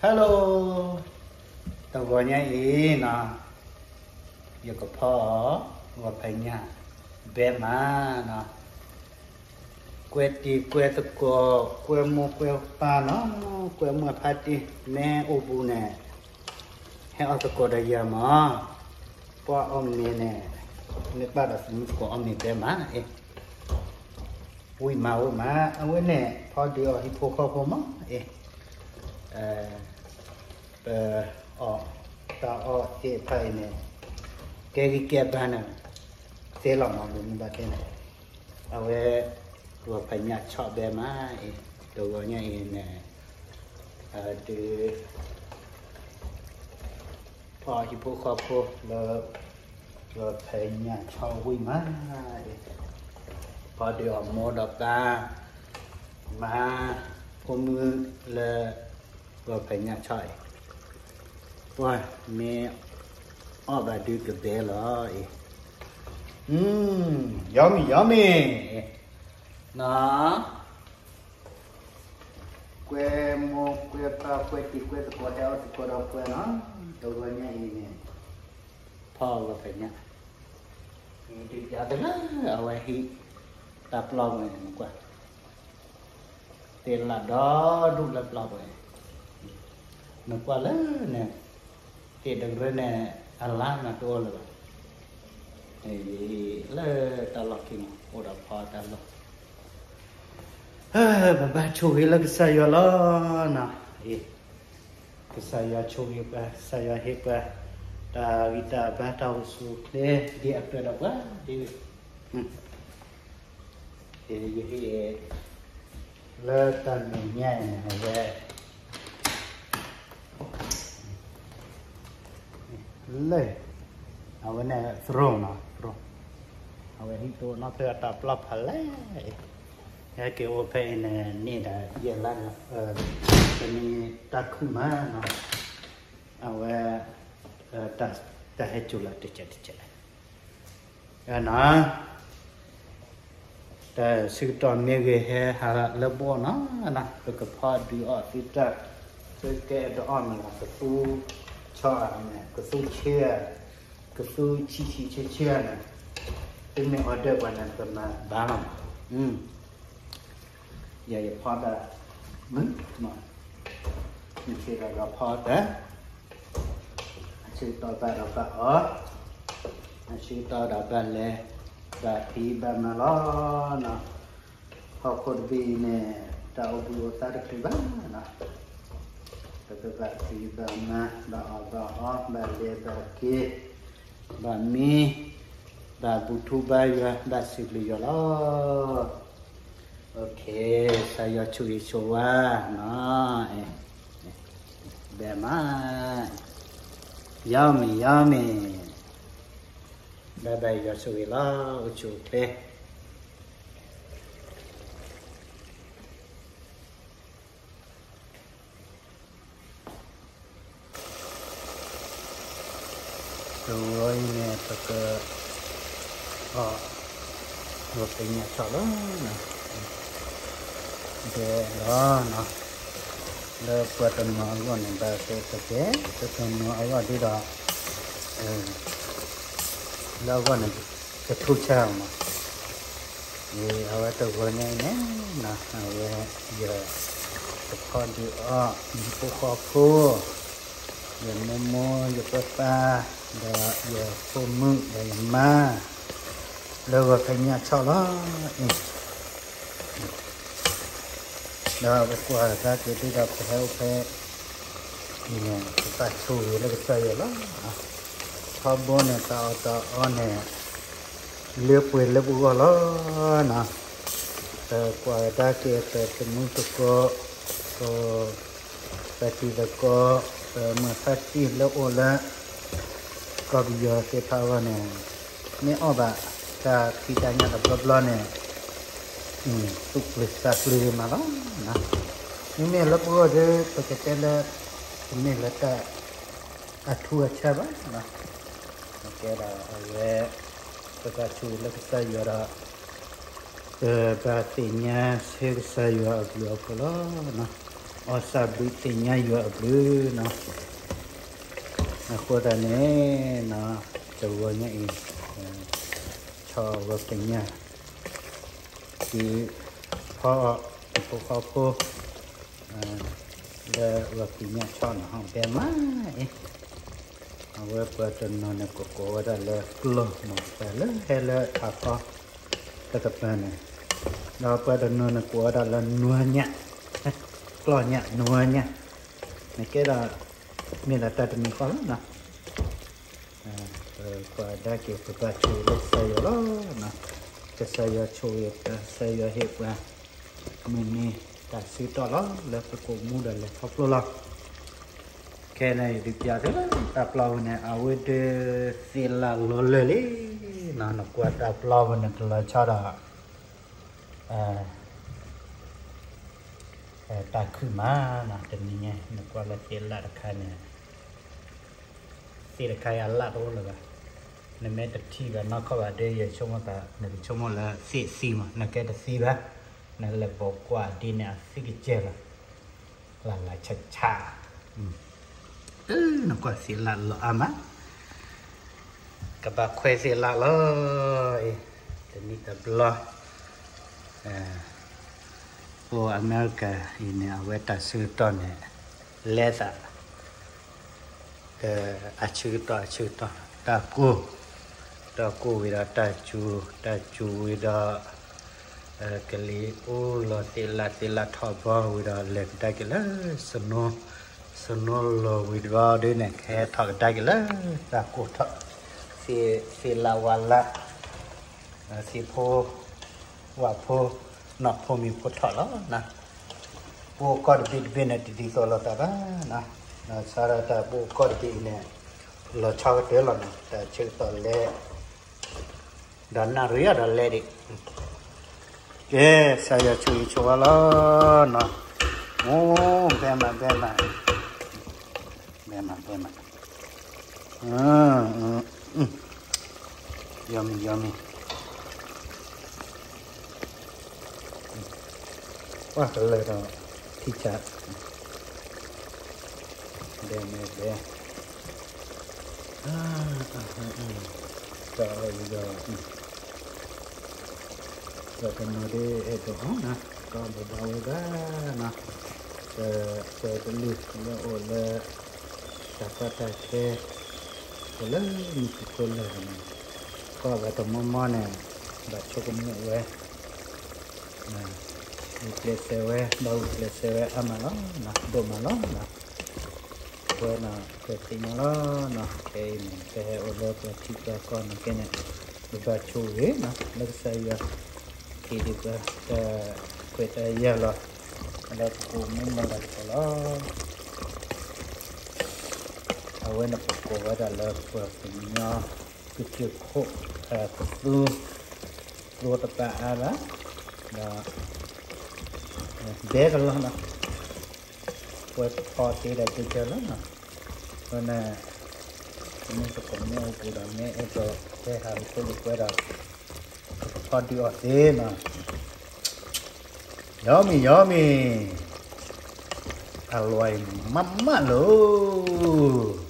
Hello, တဂီၤညါအံၤနီၤ, ယကဖီအီၤ ဂီၤဖဲညၣ်ဘဲမးနီၤ, ကွဲတံၤကွဲသကိး ကွဲမိၢ်ကွဲပၢ်နီၤ, ကွဲမုၢ်ဖါတံၢ် မ့ၢ်အိၣ်ဘူးန့ၣ် ဟဲအီၣ်သကိးဒီးယၤမး, ပှၤအီၣ်မ့ၤန့ၣ် မ့ၢ်ပာ်ဒီးသမူသကိးအီၣ်မ့ၤဘဲမးအံၤ ဝံၣ်မးဝံၣ်မး, အဝဲန့ၣ် ဖီဒုးအီၤဟံၣ်ဖိဃီဖိမးအံၤ, ပအီၣ်တၢ်အီၣ်သ့ၣ်တဖၣ်အံၤန့ၣ် ကဲဂံၢ်ကဲဘါန့ၣ် သ့လီၤမး မ့မ့ၢ်ဘၣ်တဲန့ၣ်, အဝဲ ဂီၤဖဲညၣ်ဆီၣ်ဘဲမးအံၤ, တဂီၤညါအံၤန့ၣ် ဒုး ဖီဟံၣ်ဖိဃီဖိလၢ ဂီၤဖဲညၣ်ဆီၣ်ဝံၣ်မးအံၤ, ဖီဒုးအီၤမိၢ်ဒီးပၢ် မၤဖိမုၣ်လၢ ဂီၤဖဲညၣ်ဆီၣ်အံၤ, ပှၤမ့ၢ်အီၣ်ဘၣ်ဒုးကဘဲလီၤအံၤ, yummy yummy နီၤ, ကွဲမိၢ်ကွဲပၢ်ကွဲတံၤကွဲသကိး ဟဲအီၣ်သကိးဒီးပှၤနီၤ, တဂီၤညါအံၤန့ၣ် ဖီဂီၤဖဲညၣ်, ဒုးပျးတလၢအဝဲဟံၣ် တၢ်ပျီပူၤန့ၣ် နကွၢ် သ့ၣ်လၣ်ဒီဒူၣ်လၢပျီပူၤန့ၣ်, နကွၢ်လၢန့ၣ် သ့ၣ်တကရၢန့ၣ် အလါမးတအိၣ်လၢၤဘၣ်, လၢတၢ်လီၢ်ခံန့ၣ် အိၣ်ဒီးဖီတၢ်လီၢ် ပဘၣ်ဆိၣ်ဂ့ၤလၢကစၢ်ယွၤလီၤနီၤ, ကစၢ်ယွၤဆိၣ်ဂ့ၤပှၤ ကစၢ်ယွၤဟ့ၣ်ပှၤ တၢ်ဂံၢ်တၢ်ဘါတၢ်အိၣ်ဆူၣ်အိၣ်ချ့ ဒ်အကြၢးဒီးပှၤဒ် ယဟ့ၣ် လၢတၢ်မဲာ်ညါအံၤန့ၣ် အဝဲ လၢ အဝဲန့ၣ် throne နီၤ throne, အဝဲဟံၣ်တအိၣ်နီတဖျၢၣ် အတၢ်ပျီဖးလဲၣ်, ဟဲက့ၤအိၣ်ဖဲအံၤန့ၣ် န့ၢ်ဒၣ်ယဲၢ်လါ, တမ့ၢ်တၢ်ခုၣ်မးနီၤ, အဝဲ တၢ်ဟဲစိာ်လၢတကဲးတကဲး နီၤ, တၢ်ဆၢကတီၢ်မ့ၢ်ဂ့ၤ ဟဲဟးလၢပအိၣ်နီၤ, ပကဖီဒုးအီၣ်သုတၢ် သုကအဲၣ်ဒိးအီၣ်မ့ၤလီၤ ကသူဆီဧါန့ၣ် ကသူဆၢဧါ, ကသူဆံးဆံးဆၢဆၢဧါန့ၣ်, သုမ့ၢ် order ပှၤန့ၣ် ပမၤဘၣ်လီၤမး, ယဲယဖီတၢ် မုၢ်မး, နဆ့ကၤဒီးဖီတၢ် အဆၢကတီၢ်ဘၣ်ဒီးဘၣ်အီၣ်, အဆၢကတီၢ်ဒီးဘၣ်လဲၤ ဘၣ်ဖံးဘၣ်မၤလီၤနီၤ, ဟီၣ်ခိၣ်တဘ့ၣ်အံၤန့ၣ် တၢ်အိၣ်ဘှံးအိၣ်သါတချုးဘၣ်နီၤ, ပကဘၣ်ဖံးဘၣ်မၤ ဘၣ်အီၣ်ဘၣ်အီ ဘၣ်လဲၤဘၣ်က့ၤ ဘၣ်မံ ဘၣ်ဘူၣ်ထူဘါယွၤ ဘၣ်စံးဘျုးယွၤလီၤ. Okay, ကစၢ်ယွၤဆိၣ်ဂ့ၤဆိၣ်ဝါနီၤ, ဘဲမး, yummy yummy, ဘၣ်ဘၣ်ယွၤဆိၣ်ဂ့ၤလီၤ အိၣ်ဆူၣ်အိၣ်ချ့ တဂီၤအံၤန့ၣ် ပက အီၣ် ဂီၤဖဲညၣ်ဆီၣ်လီၤ, ဒဲလီၤနီၤ, လၢပှၤတနီၤအဂီၢ်န့ၣ် ဘၣ်ကဲတကဲ, ပှၤတနီၤအဂီၢ်ဒ်ဒီး လၢအဂီၢ်န့ၣ် ကထိဆါမး, အဝဲတဂီၤညါအံၤန့ၣ် အဝဲ ယ ကဖီဒုးအီၣ် ယဖိဃီဖိ ယမိၢ်မိၢ် ယပၢ်ပၢ် ဒီးယဖိမုၣ် ဒီးယမါ လၢဂီၤဖဲညၣ်ဆီၣ်လီၤအံၤ, ဒီးပကွၢ်တၢ်က့ၤဒ်ဒီးပဟဲအိၣ်ဖဲအံၤန့ၣ် ပဘၣ်ဆိၣ်ဂ့ၤလၢကစၢ်ယွၤလီၤ. ထီဘိန့ၣ် တၢ်အီၣ်တၢ်အီန့ၣ် လၢပှဲၤလၢပဂီၢ်လီၤနီၤ, ပကွၢ်ကဒါက့ၤ ပသမူသကိး ပတံၤသကိး ပမုၢ်ဖါတံၢ်လၢအိၣ်လၢ ကီၢ်ပယီၤသ့ၣ်တဖၣ်အဂီၢ်န့ၣ် မ့ၢ်အီၣ်ဘၣ်တၢ်ဖံးတၢ်ညၣ်တဘျီဘျီန့ၣ် သူၣ်ပျုၤသးပျုၤဂ့ၤမးလီၤ. မ့မ့ၢ်လၢပဂီၢ်ဒီး ပကတဲလၢ တမ့ၢ်လၢတၢ်အထူအဆၢဘၣ်. ကဲဒီးအဝဲ ပဘၣ်ဆိၣ်ဂ့ၤလၢကစၢ်ယွၤဒီး ပဘၣ်သ့ၣ်ညါဆၢကစၢ်ယွၤအဘျုးအဖှိၣ်လီၤ. အီၣ်သးဘျုးသ့ၣ်ညါယွၤအဘျုးနီၤ. အဃိသတးန့ၣ် တဂီၤညါအံၤ ဆီၣ်ဂီၤကညး တုၤဖီအီၣ် ဖိဃီဖိ လၢဂီၤကညးဆီၣ်နီၤ ဟီၣ်ဘဲမးအံၤ အဝဲပှၤတနီၤန့ၣ် ကကိးဝဲဒၣ်လၢကျီၢ်မး ပှၤလၢဟဲလၢထးခီတကပၤန့ၣ်, ဒီးပှၤတနီၤန့ၣ် ကိးဝဲဒၣ်လၢနွၤညၣ်, ကျီၢ်ညၣ် နွၤညၣ်, နကဲဒီး မ့ၢ်ဒၣ်တၢ်တမံၤဃီလီၤနီၤ. ပကွၢ်ကဒါက့ၤ ပဘၣ်ဆိၣ်ဂ့ၤလၢကစၢ်ယွၤလီၤ. ကစၢ်ယွၤဆိၣ်ဂ့ၤ ကစၢ်ယွၤဟ့ၣ်ပှၤ မုၢ်နံၤတၢ်ဆၢကတီၢ်လီၤ လၢပကအိၣ်မူဒီးလဲၤခီဖျိလီၤ. ခဲအံၤန့ၣ် ယဒုးပျးသုလၢတၢ်ပျီပူၤန့ၣ် အဝဲဒၣ်သ့ၣ်လၣ်လီၤလၢာ်လံနီၤ. နကွၢ်တၢ်ပျီပူၤန့ၣ် ကလီၤဆီဒီး တၢ်ခုၣ်မးနီၤ. တနံၤညါ နကွၢ်လၢသ့ၣ်လၣ်တခါန့ၣ် သ့ၣ်တခါအံၤအလၣ်တအိၣ်လၢၤဘၣ်. နမ့ၢ်တထံၣ်ဘၣ်နီၢ်ခီဘၣ်ဒီး ယဆိကမိၣ်သး နကဆိကမိၣ်လၢသ့ၣ်သံမး, နကဲတသံဘၣ်. နလဲၤဘီကွၢ်ဒ်န့ၣ် အသံကစဲလီၤ, လၢ်လၢ်ဆးဆး. နကွၢ်သ့ၣ်လၣ်လီၤအါမး, ကဘၣ်ခွဲးသ့ၣ်လၣ်လီၤ. တနံၣ်တဘျီ အိၣ်အမဲရကၤအံၤန့ၣ် အဝဲတၢ်ဆၢကတီၢ်န့ၣ် လဲၤသး အဆၢကတီၢ်အဆၢကတီၢ် တၢ်ကိၢ်, တၢ်ကိၢ်ဝံၤဒီးတၢ်စူၤ, တၢ်စူၤဝံၤဒီး ကလံၤအူလီၤသ့ၣ်လၣ်, သ့ၣ်လၣ်ထီၣ်ဘီဝံၤဒီး လဲၤကဒါက့ၤလၢ snow, snow လီၤဝံၤတဘျီဒ်န့ၣ် ကဟဲထီၣ်ကဒါက့ၤလၢ တၢ်ကိၢ်ထီၣ်, သ့ၣ်လၣ်ဝါလၣ် သ့ၣ်ဖိ ဝၣ်ဖိ နီၢ်ဖိမံၤဖိထီၣ်လီၤ. ပအိၣ်ကီၢ်တဘ့ၣ်တဘ့ၣ်န့ၣ် တဒ်သိးလိာ်သးဘၣ်နီၤ. စးထီၣ်တၢ်ပအိၣ်ကီၢ်တဘ့ၣ်အံၤန့ၣ် လီၤဆီကတၢၢ်လီၤနီၤ. တၢ်ဆၢကတီၢ်လဲၤ ဒီးနၣ်ရံၣ်အံၤဒီးလဲၤဒံး ကဲ ကစၢ်ယွၤဆိၣ်ဂ့ၤဆိၣ်ဝါလီၤနီၤ. အိၣ် ဘဲမး ဘဲမး ဘဲမး ဘဲမး ယီမံၤ ယီမံၤ ပှၤကလၢာ်ဒီး ထံဆး ဒဲမဲဒဲ တၢ်အီၣ်ယံၤဒီး ပှၤတနီၤဒ်အဲၣ်ဒိးအီၣ်နီၤ ကီၢ်ဘိးဘၣ်ဝဲဘၣ်နီၤ, ပပှၤကလုာ်လၢအိၣ်လၢ တၢ်ကီတၢ်ခဲ အိၣ်လၢမုၢ်ခိၣ်ခိၣ်လၢာ်န့ၣ် ကီၢ်ဘၣ်တမီမီန့ၣ် ဘၣ်ဆိကမိၣ်ဝဲ ဂုာ်ကျဲးစၢးဝဲ ဘၣ်ဂုာ်ကျဲးစၢးဝဲအါမးလီၤနီၤ ဒိၣ်မးလီၤနီၤ. ပဝဲနီၤ ပသ့ၣ်ညါလီၤနီၤ ခဲအံၤန့ၣ် ပဟဲအိၣ်လၢပှၤထံပှၤကီၢ်န့ၣ်ကဲန့ၣ် ပဘၣ်ဆိၣ်ဂ့ၤနီၤ လၢကစၢ်ယွၤ ဟ့ၣ်ဒံးပှၤတၢ်ခွဲးတၢ်ယာ်လီၤ လၢပကအိၣ်မူမုာ်လီၤတက့ၢ်လီၤ. အဝဲန့ၣ်ပကိးဝဲဒၣ်လၢပှၤကညီ ကစၢၢ်ခိၣ် ကသူ သူတပာ်အါဘၣ် ဒီး ဘဲကလီၤနီၤ ပဝဲပဖီသ့ဒီးဒုးကၢလီၤနီၤ အဃိန့ၣ် ပမ့ၢ်ပကိးမ့ၢ်အိၣ်ပူၤဒီး မ့ၢ်အဲၣ်ဒိးဟဲဟးလၢဖိလၢပှဲၤဒီး ပကဖီဒုးအီၤသ့နီၤ ယီမံၤ ယီမံၤ အလွဲမးမးလီၤ